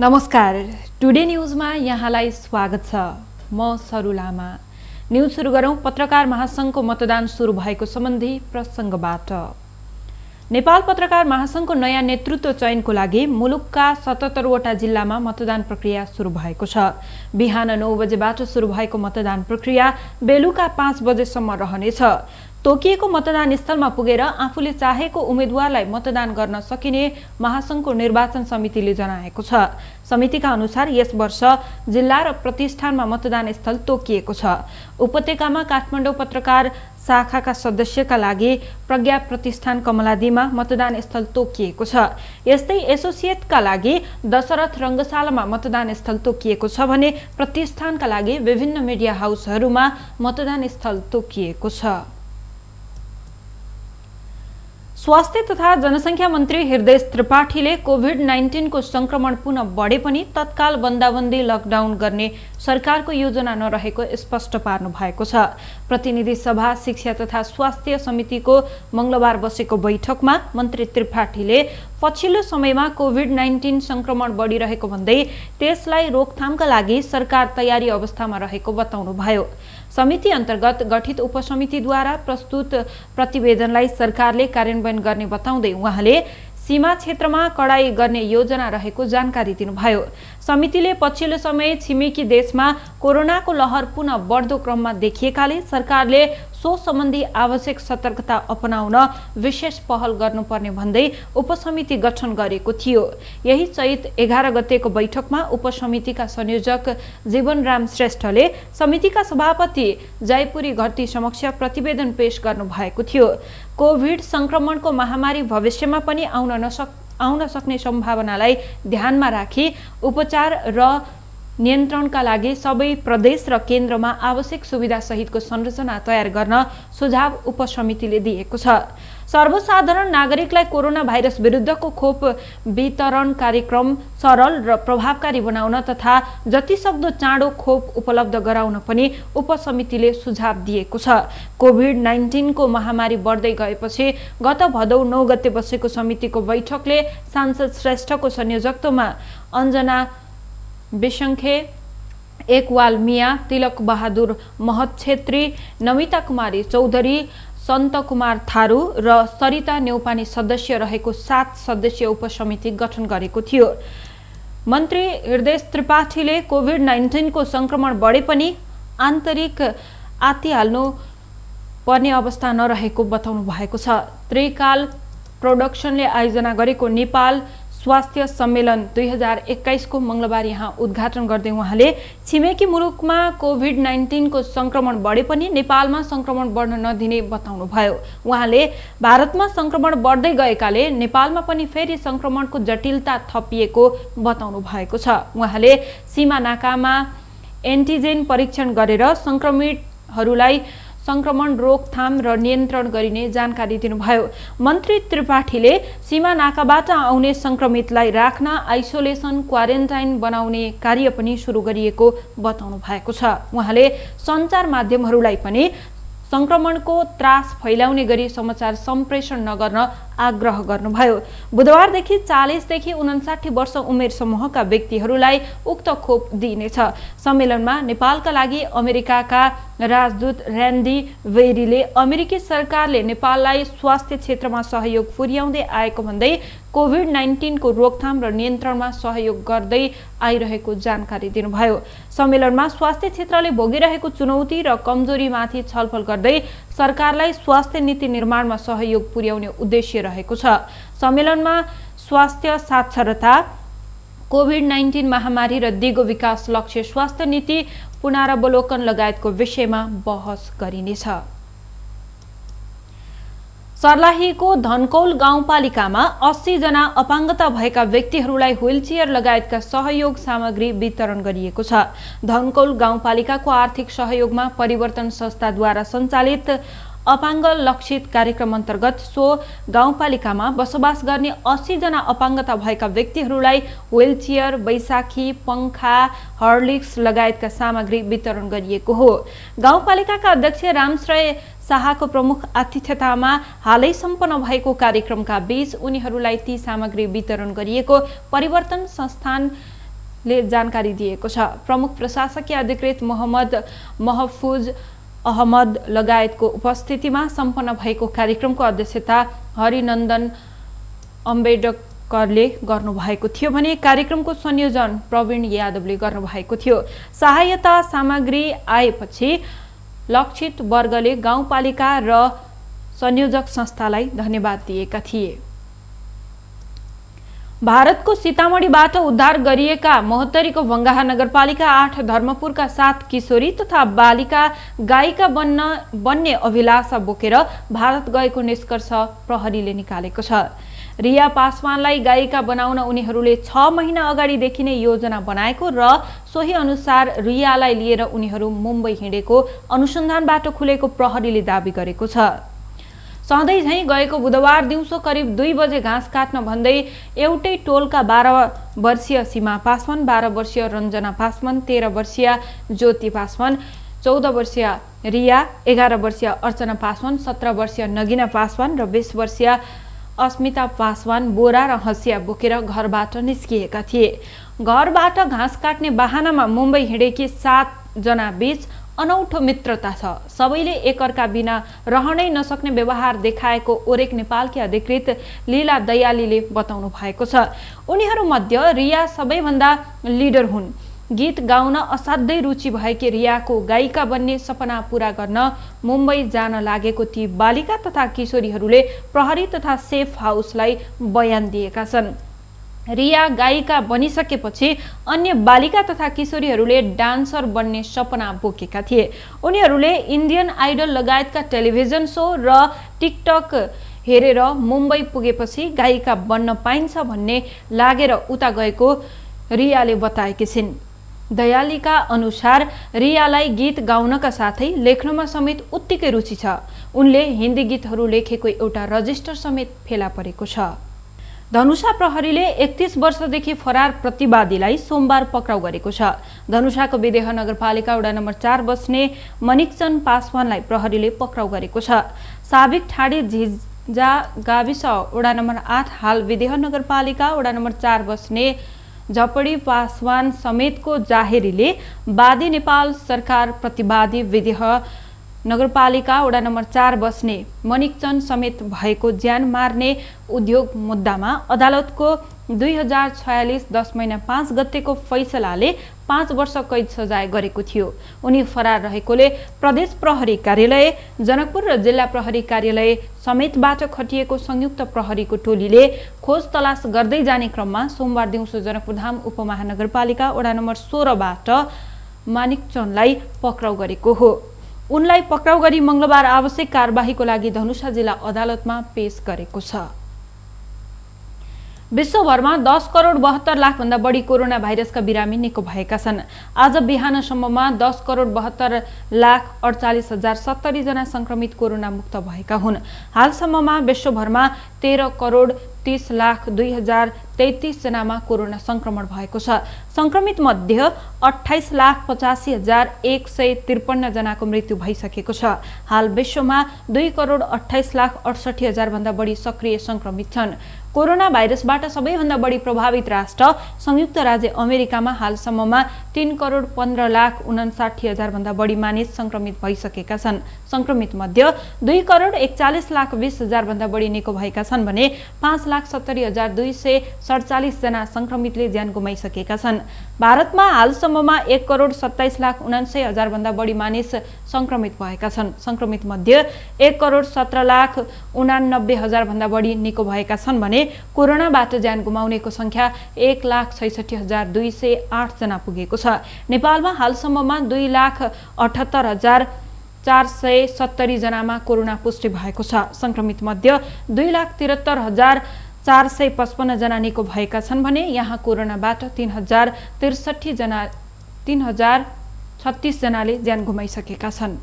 नमस्कार, टुडे न्यूजमा यहाँलाई स्वागत छ। म सरु लामा। न्यूज सुरु गरौं पत्रकार महासंघको मतदान सुरु भएको सम्बन्धी प्रसंगबाट। नेपाल पत्रकार महासंघको नयाँ नेतृत्व चयनको लागि मुलुकका 77 वटा जिल्लामा मतदान प्रक्रिया सुरु भएको छ। बिहान 9 बजेबाट सुरु भएको मतदान प्रक्रिया बेलुका 5 बजेसम्म रहनेछ। तोकिएको मतदान स्थलमा पुगेर आफूले चाहेको उम्मेदवारलाई मतदान गर्न सकिने महासंघको निर्वाचन समितिले जनाएको छ। समितिका अनुसार यस वर्ष जिल्ला र प्रतिष्ठानमा मतदान स्थल तोकिएको छ। उपत्यकामा काठमाडौँ पत्रकार शाखाका सदस्यका लागि प्रज्ञा प्रतिष्ठान कमलादीमा मतदान स्थल तोकिएको छ। यस्तै एसोसिएटका लागि दशरथ रंगशालामा मतदान स्थल तोकिएको छ भने प्रतिष्ठानका लागि विभिन्न मिडिया हाउसहरूमा मतदान स्थल तोकिएको छ। स्वास्थ्य तथा जनसंख्या मन्त्री हृदय त्रिपाठीले कोभिड-19 को संक्रमण पुनः बढे पनि तत्काल बन्दाबन्दी लकडाउन गर्ने सरकारको योजना नरहेको स्पष्ट पार्नु भएको छ। प्रतिनिधि सभा शिक्षा तथा स्वास्थ्य समितिको मंगलबार बसेको बैठकमा मन्त्री त्रिपाठीले पछिल्लो समयमा कोभिड-19 संक्रमण बढिरहेको भन्दै त्यसलाई रोकथामका लागि सरकार तयारी अवस्थामा रहेको बताउनुभयो। समिति अन्तर्गत गठित उपसमितिद्वारा प्रस्तुत प्रतिवेदनलाई सरकारले कार्यान्वयन गर्ने बताउँदै उहाँले सीमा क्षेत्रमा कडाई गर्ने योजना रहेको जानकारी दिनुभयो। समितिले पछिल्लो समय छिमेकी देशमा कोरोनाको लहर पुनः बढ्दो क्रममा देखिएकाले सरकारले सो सम्बन्धी आवश्यक सतर्कता अपनाउन विशेष पहल गर्नुपर्ने भन्दै उपसमिति गठन गरेको थियो। यही चैत 11 गतेको बैठकमा उपसमितिका संयोजक जीवनराम श्रेष्ठले समितिका सभापति जयपुरी घरती समक्ष प्रतिवेदन पेश गर्नु भएको थियो। कोभिड संक्रमणको महामारी भविष्यमा पनि आउन सक्ने सम्भावनालाई ध्यानमा राखी उपचार र नियन्त्रणका लागि सबै प्रदेश र केन्द्रमा आवश्यक सुविधा सहितको संरचना तयार गर्न सुझाव उपसमितिले दिएको छ। सर्वसाधारण नागरिकलाई कोरोना भाइरस विरुद्धको खोप वितरण कार्यक्रम सरल र प्रभावकारी बनाउन तथा जतिसक्दो चाँडो खोप उपलब्ध गराउन पनि उपसमितिले सुझाव दिएको छ। कोभिड-19 को महामारी बढ्दै गएपछि गत भदौ 9 गते बसेको समितिको बैठकले सांसद श्रेष्ठको संयोजकत्वमा अञ्जना विसंखे, एकवाल मिया, तिलक बहादुर महत छेत्री, नमिता कुमारी चौधरी, सन्त कुमार थारू र सरिता नेउपानी सदस्य रहेको 7 सदस्यीय उपसमिति गठन गरेको थियो। मन्त्री हृदय त्रिपाठीले कोभिड-19 को संक्रमण बढे पनि आन्तरिक आत्तिहाल्नु पर्ने अवस्था नरहेको बताउनु भएको छ। त्रिकाल प्रोडक्सनले आयोजना गरेको नेपाल स्वास्थ्य सम्मेलन 2021 को मंगलबार यहाँ उद्घाटन गर्दै उहाँले छिमेकी मुलुकमा कोभिड-19 को संक्रमण बढे पनि नेपालमा संक्रमण बढ्न नदिने बताउनुभयो। उहाँले भारतमा संक्रमण बढ्दै गएकाले नेपालमा पनि फेरि संक्रमणको जटिलता थपिएको बताउनु भएको छ। उहाँले सीमा नाकामा एन्टिजेन परीक्षण गरेर संक्रमितहरूलाई संक्रमण रोकथाम र नियन्त्रण गरिने जानकारी दिनुभयो। मन्त्री त्रिपाठीले सीमा नाकाबाट आउने संक्रमितलाई राख्न आइसोलेसन क्वारेन्टाइन बनाउने कार्य पनि सुरु गरिएको बताउनु भएको छ। उहाँले सञ्चार माध्यमहरूलाई पनि संक्रमणको त्रास फैलाउने गरी समाचार सम्प्रेषण नगर्न आग्रह गर्नुभयो। बुधबारदेखि 40 देखि 59 वर्ष उमेर समूहका व्यक्तिहरूलाई उक्त खोप दिइनेछ। सम्मेलनमा नेपालका लागि अमेरिकाका राजदूत र्यान्डी वेरीले अमेरिकी सरकारले नेपाललाई स्वास्थ्य क्षेत्रमा सहयोग पुर्याउँदै आएको भन्दै कोभिड-19 को रोकथाम र नियन्त्रणमा सहयोग गर्दै आइरहेको जानकारी दिनुभयो। सम्मेलनमा स्वास्थ्य क्षेत्रले भोगिरहेको चुनौती र कमजोरीमाथि छलफल गर्दै सरकारलाई स्वास्थ्य नीति निर्माणमा सहयोग पुर्याउने उद्देश्य रहेको छ। सम्मेलनमा स्वास्थ्य साक्षरता, कोभिड-19 महामारी र दिगो विकास लक्ष्य स्वास्थ्य नीति पुनरावलोकन लगायतको विषयमा बहस गरिनेछ। सर्लाहीको धनकौल गाउँपालिकामा 80 जना अपाङ्गता भएका व्यक्तिहरूलाई व्हीलचेयर लगायतका सहयोग सामग्री वितरण गरिएको छ। धनकौल गाउँपालिकाको आर्थिक सहयोगमा परिवर्तन संस्थाद्वारा सञ्चालित अपाङ्ग लक्षित कार्यक्रम अन्तर्गत सो गाउँपालिकामा बसोबास गर्ने 80 जना अपाङ्गता भएका व्यक्तिहरूलाई व्हीलचेयर, बैशाखी, पंखा, हर्लिक्स लगायतका सामग्री वितरण गरिएको हो। गाउँपालिकाका अध्यक्ष रामश्रय शाहको प्रमुख आतिथ्यतामा हालै सम्पन्न भएको कार्यक्रमका बीच उनीहरूलाई ती सामग्री वितरण गरिएको परिवर्तन संस्थान ले जानकारी दिएको छ। प्रमुख प्रशासकीय अधिकृत मोहम्मद महफुज अहमद लगायतको उपस्थितिमा सम्पन्न भएको कार्यक्रमको अध्यक्षता हरिनन्दन अम्बेडकरले गर्नुभएको थियो भने कार्यक्रमको संयोजन प्रवीण यादवले गर्नुभएको थियो। सहायता सामग्री आएपछि लक्षित वर्गले गाउँपालिका र संयोजक संस्थालाई धन्यवाद दिएका थिए। भारतको सीतामढीबाट उद्धार गरिएका महोत्तरीको भङ्गाहा नगरपालिका 8 धर्मपुरका 7 किशोरी तथा बालिका गायिका बन्ने अभिलाषा बोकेर भारत गएको निष्कर्ष प्रहरीले निकालेको छ। रिया पासवानलाई गायिका बनाउन उनीहरूले 6 महिना अगाडिदेखि नै योजना बनाएको र सोही अनुसार रियालाई लिएर उनीहरू मुम्बई हिँडेको अनुसन्धानबाट खुलेको प्रहरीले दावी गरेको छ। सधैँ झैं गएको बुधबार दिउँसो करिब 2 बजे घाँस काट्न भन्दै एउटै टोलका 12 वर्षीय सीमा पासवान, 12 वर्षीय रञ्जना पासवान, 13 वर्षीय ज्योति पासवान, 14 वर्षीय रिया, 11 वर्षीय अर्चना पासवान, 17 वर्षीय नगिना पासवान र 20 वर्षीय अस्मिता पासवान बोरा र हँसिया बोकेर घरबाट निस्किएका थिए। घरबाट घाँस काट्ने बहानामा मुम्बई हिँडेकी 7 जना बीच अनौठो मित्रता छ। सबैले एकअर्का बिना रहनै नसक्ने व्यवहार देखाएको ओरेक नेपालकी अधिकृत लीला दयालीले बताउनु भएको छ। उनीहरूमध्ये रिया सबैभन्दा लिडर हुन्। गीत गाउन असाध्यै रुचि भएकी रियाको गायिका बन्ने सपना पूरा गर्न मुम्बई जान लागेको ती बालिका तथा किशोरीहरूले प्रहरी तथा सेफ हाउसलाई बयान दिएका छन्। रिया गायिका बनिसकेपछि अन्य बालिका तथा किशोरीहरूले डान्सर बन्ने सपना बोकेका थिए। उनीहरूले इन्डियन आइडल लगायतका टेलिभिजन शो र टिकटक हेरेर मुम्बई पुगेपछि गायिका बन्न पाइन्छ भन्ने लागेर उता गएको रियाले बताएकी छिन्। दयालीका अनुसार रियालाई गीत गाउनका साथै लेख्नमा समेत उत्तिकै रुचि छ। उनले हिन्दी गीतहरू लेखेको एउटा रजिस्टर समेत फेला परेको छ। धनुषा प्रहरीले 31 वर्षदेखि फरार प्रतिवादीलाई सोमबार पक्राउ गरेको छ। धनुषाको विदेह नगरपालिका वडा नम्बर 4 बस्ने मनिकचन पासवानलाई प्रहरीले पक्राउ गरेको छ। साबिक ठाडी झिजा गाविस वडा नम्बर 8 हाल विदेह नगरपालिका वडा नम्बर 4 बस्ने झपडी पासवान समेतको जाहेरीले वादी नेपाल सरकार प्रतिवादी विदेह नगरपालिका वडा नम्बर 4 बस्ने मनिकचन समेत भएको ज्यान मार्ने उद्योग मुद्दामा अदालतको 2046 10 महिना 5 गतेको फैसलाले 5 वर्ष कैद सजाय गरेको थियो। उनी फरार रहेकोले प्रदेश प्रहरी कार्यालय, जनकपुर र जिल्ला प्रहरी कार्यालय समेतबाट खटिएको संयुक्त प्रहरीको टोलीले खोज तलास गर्दै जाने क्रममा सोमबार दिउँसो जनकपुरधाम उपमहानगरपालिका वडा नम्बर 16 बाट मानिकचनलाई पक्राउ गरेको हो। उनलाई पक्राउ गरी मंगलबार आवश्यक कारबाहीको लागि धनुषा जिल्ला अदालतमा पेश गरेको छ। विश्वभरमा 10 करोड 72 लाख भन्दा बढी कोरोना भाइरसका बिरामी निको भएका छन्। आज बिहानसम्ममा 10 करोड 72 लाख 48,070 जना संक्रमित कोरोना मुक्त भएका हुन्। हालसम्ममा विश्वभरमा 13 करोड 30 लाख 2,033 जनामा कोरोना संक्रमण भएको छ। संक्रमित मध्ये 28 लाख 85,153 जनाको मृत्यु भइसकेको छ। हाल विश्वमा 2 करोड 28 लाख 68 हजार भन्दा बढी सक्रिय संक्रमित छन्। कोरोना भाइरसबाट सबैभन्दा बढी प्रभावित राष्ट्र संयुक्त राज्य अमेरिकामा हालसम्ममा 3 करोड 15 लाख 59 हजार भन्दा बढी मानिस संक्रमित भइसकेका छन्। संक्रमित मध्ये 2 करोड 41 लाख 20 हजार भन्दा बढी निको भएका छन् भने 5 लाख 70,247 जना संक्रमितले ज्यान गुमाइसकेका छन्। भारतमा हालसम्ममा 1 करोड 27 लाख 79 हजार भन्दा बढी मानिस संक्रमित भएका छन्। संक्रमित मध्ये 1 करोड 17 लाख 89 हजार भन्दा बढी निको भएका छन् भने कोरोनाबाट ज्यान गुमाउनेको संख्या 1,66,208 जना पुगेको छ। नेपालमा हालसम्ममा 2,78,470 जनामा कोरोना पुष्टि भएको छ। संक्रमित मध्ये 2,73,455 जना निको भएका छन् भने यहाँ कोरोनाबाट 3,036 जनाले ज्यान गुमाइसकेका छन्।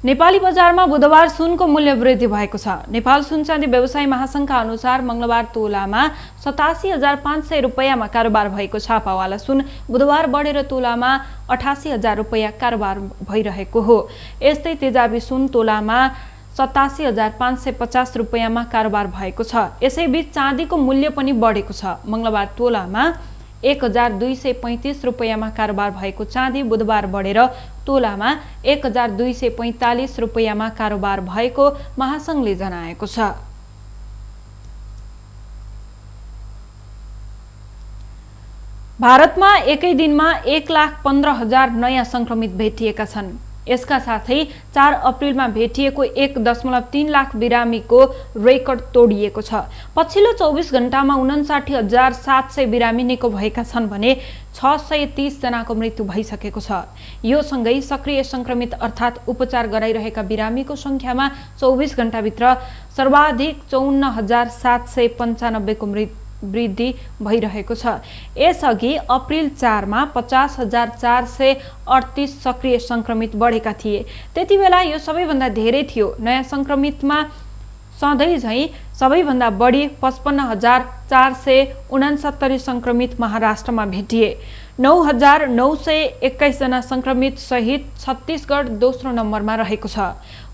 नेपाली बजारमा बुधबार सुनको मूल्य वृद्धि भएको छ। नेपाल सुनचाँदी व्यवसायी महासंघका अनुसार मंगलबार तोलामा 87,500 रुपैयाँमा कारोबार भएको छापावाला सुन बुधबार बढेर तोलामा 88,000 रुपैयाँ कारोबार भइरहेको हो। यस्तै तेजाबी सुन तोलामा 87,550 रुपैयाँमा कारोबार भएको छ। यसैबीच चाँदीको मूल्य पनि बढेको छ। मंगलबार तोलामा 1235 रुपैयाँमा कारोबार भएको चाँदी बुधबार बढेर तोलामा 1245 रुपैयाँमा कारोबार भएको महासंघले जनाएको छ। भारतमा एकै दिनमा 1,15,000 नयाँ संक्रमित भेटिएका छन्। यसका साथै 4 अप्रिलमा भेटिएको 1.3 लाख बिरामीको रेकर्ड तोडिएको छ। पछिल्लो 24 घण्टामा 59,700 बिरामी निको भएका छन् भने 630 जनाको मृत्यु भइसकेको छ। यो सँगै सक्रिय संक्रमित अर्थात् उपचार गराइरहेका बिरामीको संख्यामा 24 घण्टाभित्र सर्वाधिक 54,795 को वृद्धि भइरहेको छ। यसअघि अप्रिल 4 मा 50,438 सक्रिय संक्रमित बढेका थिए। त्यतिबेला यो सबैभन्दा धेरै थियो। नयाँ संक्रमितमा सधैँ झैं सबैभन्दा बढी 55,469 संक्रमित महाराष्ट्रमा भेटिए। 9,921 जना संक्रमित सहित छत्तीसगढ दोस्रो नम्बरमा रहेको छ।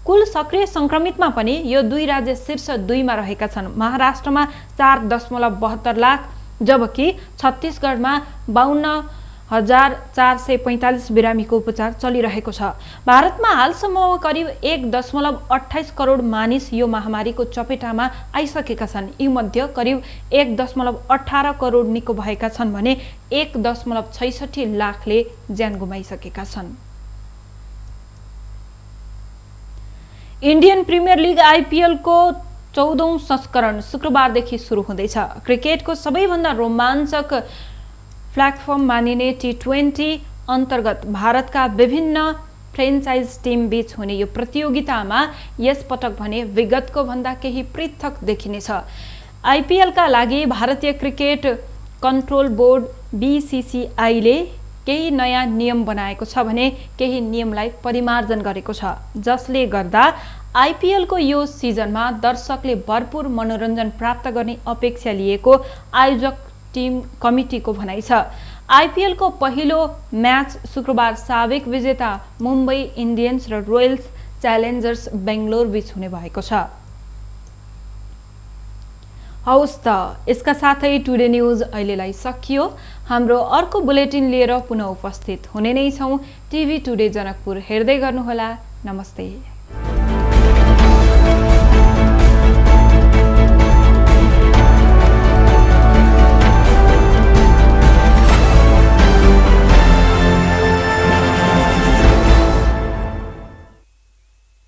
कुल सक्रिय संक्रमितमा पनि यो दुई राज्य शीर्ष 2 मा रहेका छन्। महाराष्ट्रमा 4.72 लाख जबकि छत्तीसगढमा 52,445 बिरामीको उपचार चलिरहेको छ। भारतमा हालसम्म करिब 1.28 करोड मानिस यो महामारीको चपेटामा आइसकेका छन्। यी मध्ये करिब 1.18 करोड निको भएका छन् भने 1.66 लाखले ज्यान गुमाइसकेका छन्। इन्डियन प्रिमियर लिग आइपिएल को 14औं संस्करण शुक्रबारदेखि सुरु हुँदैछ। क्रिकेटको सबैभन्दा रोमाञ्चक प्लेटफर्म मानिने T20 अन्तर्गत भारतका विभिन्न फ्रेन्चाइज टिम बीच हुने यो प्रतियोगितामा यस पटक भने विगतको भन्दा केही पृथक देखिनेछ। आइपिएलका लागि भारतीय क्रिकेट कन्ट्रोल बोर्ड BCCI ले केही नयाँ नियम बनाएको छ भने केही नियमलाई परिमार्जन गरेको छ, जसले गर्दा आइपिएल को यो सिजनमा दर्शकले भरपूर मनोरञ्जन प्राप्त गर्ने अपेक्षा लिएको आयोजक टिम कमिटीको भनाइ छ। आइपिएल को पहिलो म्याच शुक्रबार साबिक विजेता मुम्बई इन्डियन्स र रोयल्स च्यालेन्जर्स बेंगलोर बीच हुने भएको छ। हौस् त, यसका साथै टुडे न्यूज अहिलेलाई सकियो। हाम्रो अर्को बुलेटिन लिएर पुनः उपस्थित हुने नै छौं। टिभी टुडे जनकपुर हेर्दै गर्नुहोला। नमस्ते।